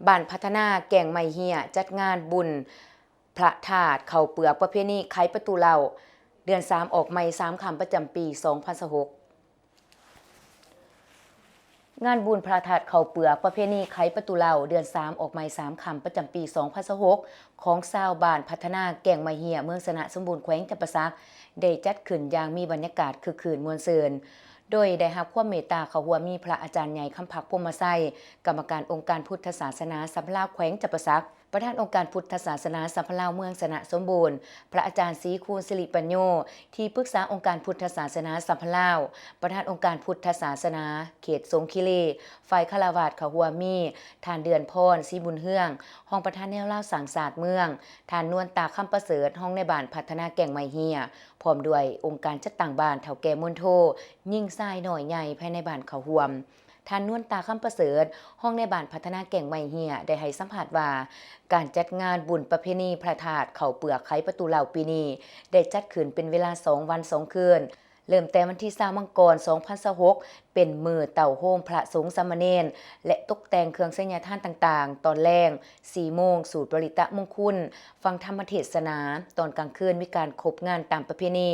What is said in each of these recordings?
ບ້ານພັດທະນາແກ້ງໄມ້ເຮ້ຍ ຈັດງານບຸນພະທາດເຂົ້າເປືອກ ປະເພນີໄຂປະຕູເຫຼົ້າ ເດືອນສາມອອກໃໝ່ສາມຄ່ຳ ປະຈຳປີສອງພັນຊາວຫົກ. ງານບຸນພະທາດເຂົ້າເປືອກ ປະເພນີໄຂປະຕູເຫຼົ້າ ເດືອນສາມອອກໃໝ່ສາມຄ່ຳ ປະຈຳປີສອງພັນຊາວຫົກ ຂອງຊາວບ້ານພັດທະນາແກ້ງໄມ້ເຮ້ຍ ເມືອງຊະນະສົມບູນ ແຂວງຈຳປາສັກ ໄດ້ຈັດຂຶ້ນຢ່າງມີບັນຍາກາດຄຶກຄື້ນມ່ວນຊື່ນ ໂດຍໄດ້ຮັບຄວາມເມດຕາເຂົ້າຮ່ວມມີພະອາຈານໃຫຍ່ ຄຳພັກ ພົມມະໄຊ ກຳມະການອົງການພຸດທະສາສະໜາສຳພັນລາວແຂວງຈຳປາສັກ, ປະທານອົງການພຸດທະສາສະໜາສຳພັນລາວເມືອງຊະນະສົມບູນ, ພະອາຈານ ສີຄູນ ສິລິປັນໂຍ ທີ່ປຶກສາອົງການພຸດທະສາສະໜາສຳພັນລາວ, ປະທານອົງການພຸດທະສາສະໜາເຂດສົງຄີລີ, ຝ່າຍຄາລາວາດເຂົ້າຮ່ວມມີ ທ່ານ ເດືອນພອນ ສີບຸນເຮືອງ ຮອງປະທານແນວລາວສ້າງຊາດເມືອງ, ທ່ານ ນວນຕາ ຄຳປະເສີດ ຮອງນາຍບ້ານພັດທະນາແກ້ງໄມ້ເຮ້ຍ ພ້ອມດ້ວຍອົງການຈັດຕັ້ງບ້ານ, ເຖົ້າແກ່ມົນໂທ, ຍິງຊາຍນ້ອຍໃຫຍ່ພາຍໃນບ້ານເຂົ້າຮ່ວມ. ທ່ານ ນວນຕາ ຄຳປະເສີດ ຮອງນາຍບ້ານພັດທະນາແກ້ງໄມ້ເຮ້ຍ ໄດ້ໃຫ້ສຳພາດວ່າ ການຈັດງານບຸນປະເພນີພະທາດເຂົ້າເປືອກໄຂປະຕູເຫຼົ້າປີນີ້ ໄດ້ຈັດຂຶ້ນເປັນເວລາສອງວັນສອງຄືນ, ເລີ່ມແຕ່ວັນທີຊາວ ມັງກອນ ສອງພັນຊາວຫົກ ເປັນມື້ເຕົ້າໂຮມພະສົງສາມະເນນ ແລະ ຕົກແຕ່ງເຄື່ອງໄສຍະທານຕ່າງໆ, ຕອນແລງ ສີ່ໂມງ ສູດປະລິຕະມຸງຄຸນ, ຟັງທຳມະເທດສະໜາ, ຕອນກາງຄືນມີການຄົບງານຕາມປະເພນີ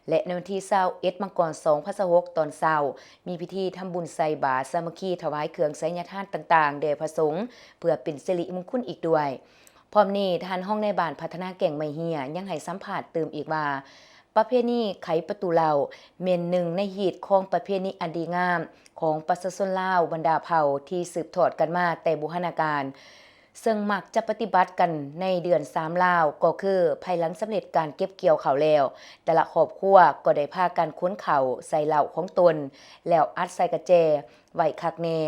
ແລະ ໃນວັນທີຊາວເອັດ ມັງກອນ ສອງພັນຊາວຫົກ ຕອນເຊົ້າ ມີພິທີທຳບຸນໃສ່ບາດສາມັກຄີ ຖວາຍເຄື່ອງໄສຍະທານຕ່າງໆ ແດ່ພະສົງ ເພື່ອເປັນສິລິມຸງຄຸນອີກດ້ວຍ. ພ້ອມນີ້ ທ່ານຮອງນາຍບ້ານພັດທະນາແກ້ງໄມ້ເຮ້ຍ ຍັງໃຫ້ສຳພາດຕື່ມອີກວ່າ ປະເພນີໄຂປະຕູເຫຼົ້າ ແມ່ນໜຶ່ງໃນຮີດຄອງປະເພນີອັນດີງາມຂອງປະຊາຊົນລາວບັນດາເຜົ່າ ທີ່ສືບທອດກັນມາແຕ່ບູຮານະການ ເຊິ່ງມັກຈະປະຕິບັດກັນໃນເດືອນສາມລາວ ກໍຄືພາຍຫຼັງສຳເລັດການເກັບກ່ຽວເຂົ້າແລ້ວ, ແຕ່ລະຄອບຄົວກໍໄດ້ພາກັນຂົນເຂົ້າໃສ່ເລົ້າຂອງຕົນ ແລ້ວອັດໃສ່ກະແຈໄວ້ຄັກແນ່,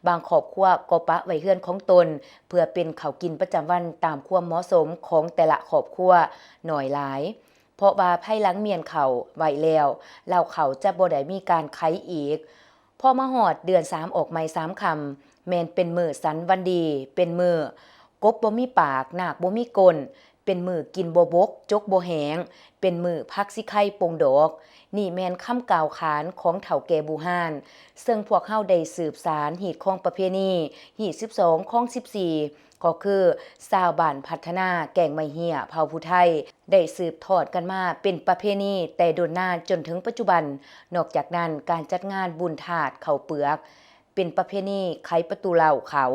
ບາງຄອບຄົວກໍປະໄວ້ເຮືອນຂອງຕົນ ເພື່ອເປັນເຂົ້າກິນປະຈຳວັນຕາມຄວາມເໝາະສົມຂອງແຕ່ລະຄອບຄົວໜ້ອຍຫຼາຍ. ເພາະວ່າພາຍຫຼັງມ້ຽນເຂົ້າໄວ້ແລ້ວ ເລົ້າເຂົ້າຈະບໍ່ໄດ້ມີການໄຂອີກ. ພໍມາຮອດເດືອນສາມອອກໃໝ່ສາມຄ່ຳ ແມ່ນເປັນມື້ສັນວັນດີ, ເປັນມື້ກົບບໍ່ມີປາກ, ນາກບໍ່ມີກົ້ນ, ເປັນມື້ກິນບໍ່ບົກ, ຈົກບໍ່ແຫ້ງ, ເປັນມື້ຜັກສີໄຄປົ່ງດອກ. ນີ້ແມ່ນຄຳກ່າວຂານຂອງເຖົ້າແກ່ບູຮານ, ເຊິ່ງພວກເຮົາໄດ້ສືບສານຮີດຄອງປະເພນີ ຮີດສິບສອງ ຄອງສິບສີ່ ກໍຄືຊາວບ້ານພັດທະນາແກ້ງໄມ້ເຮ້ຍ ເຜົ່າຜູ້ໄທ ໄດ້ສືບທອດກັນມາເປັນປະເພນີແຕ່ດົນນານຈົນເຖິງປັດຈຸບັນ. ນອກຈາກນັ້ນ, ການຈັດງານບຸນທາດເຂົ້າເປືອກ ເປັນປະເພນີໄຂປະຕູເຫຼົ້າເຂົ້າ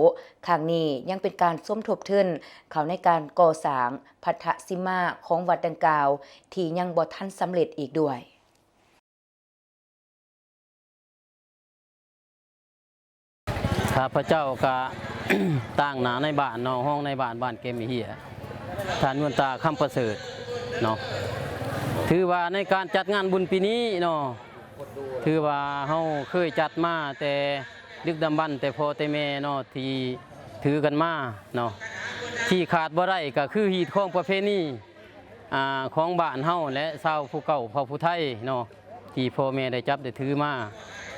ຄັ້ງນີ້ ຍັງເປັນການສົມທົບທຶນເຂົ້າໃນການກໍ່ສ້າງພັດທະສີມາຂອງວັດດັ່ງກ່າວ ທີ່ຍັງບໍ່ທັນສຳເລັດອີກດ້ວຍ. ຂ້າພະເຈົ້າກະ ຕາງໜ້ານາຍບ້ານເນາະ, ຮອງນາຍບ້ານບ້ານແກ້ງໄມ້ເຮ້ຍ ທ່ານ ນວນຕາ ຄຳປະເສີດເນາະ. ຖືວ່າໃນການຈັດງານບຸນປີນີ້ເນາະ ຖືວ່າເຮົາເຄີຍຈັດມາແຕ່ດຶກດຳບັນ ແຕ່ພໍ່ແຕ່ແມ່ເນາະ ທີ່ຖືກັນມາເນາະ. ທີ່ຂາດບໍ່ໄດ້ກະຄືຮີດຄອງປະເພນີ ອ່າ ຂອງບ້ານເຮົາ ແລະ ຊາວຜູ້ເກົ່າເຜົ່າຜູ້ໄທເນາະ ທີ່ພໍ່ແມ່ໄດ້ຈັບໄດ້ຖືມາ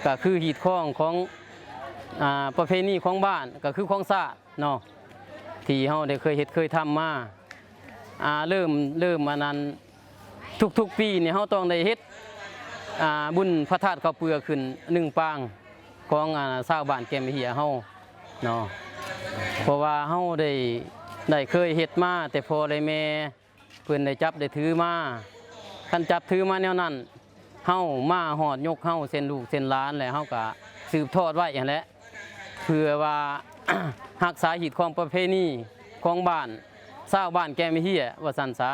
ກະຄືຮີດຄອງຂອງ ອ່າ ປະເພນີຂອງບ້ານ ກະຄືຂອງຊາດເນາະ ທີ່ເຮົາໄດ້ເຄີຍເຮັດເຄີຍທຳມາ. ອ່າ ເລີ່ມ ເລີ່ມອັນນັ້ນ ທຸກໆປີນີ້ເຮົາຕ້ອງໄດ້ເຮັດ ອ່າ ບຸນພະທາດເຂົ້າເປືອກຂຶ້ນໜຶ່ງປາງຂອງ ອ່າ ຊາວບ້ານແກ້ງໄມ້ເຮ້ຍເຮົາເນາະ ເພາະວ່າເຮົາໄດ້ ໄດ້ເຄີຍເຮັດມາແຕ່ພໍ່ແຕ່ແມ່ ເພິ່ນໄດ້ຈັບໄດ້ຖືມາ. ຄັນຈັບຖືມາແນວນັ້ນ ເຮົາມາຮອດຍຸກເຮົາເຊັ່ນລູກເຊັ່ນຫຼານ ແລະ ເຮົາກະສືບທອດໄວ້ຫັ້ນແຫຼະ ເພື່ອວ່າ ຮັກສາຮີດຄອງປະເພນີຂອງບ້ານ ຊາວບ້ານແກ້ງໄມ້ເຮ້ຍ ວ່າຊັ້ນສາ.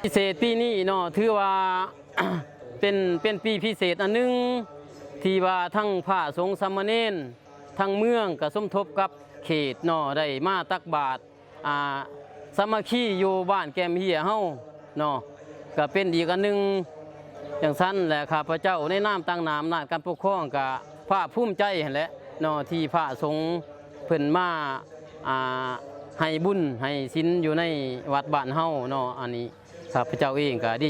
ພິເສດປີນີ້ເນາະ ຖືວ່າ ເປັນ ເປັນປີພິເສດອັນໜຶ່ງ ທີ່ວ່າທັງພະສົງສາມະເນນ ທັງເມືອງກະສົມທົບກັບເຂດເນາະ ໄດ້ມາຕັກບາດ ອ່າ ສາມັກຄີຢູ່ບ້ານແກ້ງໄມ້ເຮ້ຍເຮົາເນາະ ກະເປັນອີກອັນໜຶ່ງຈັ່ງຊັ້ນແຫຼະ. ຂ້າພະເຈົ້າໃນນາມຕາງໜ້າອຳນາດການປົກຄອງກະພາກພູມໃຈຫັ້ນແຫຼະເນາະ ທີ່ພະສົງເພິ່ນມາ ອ່າ ໃຫ້ບຸນໃຫ້ສິນຢູ່ໃນວັດບ້ານເຮົາເນາະ. ອັນນີ້ຂ້າພະເຈົ້າເອງກະດີໃຈ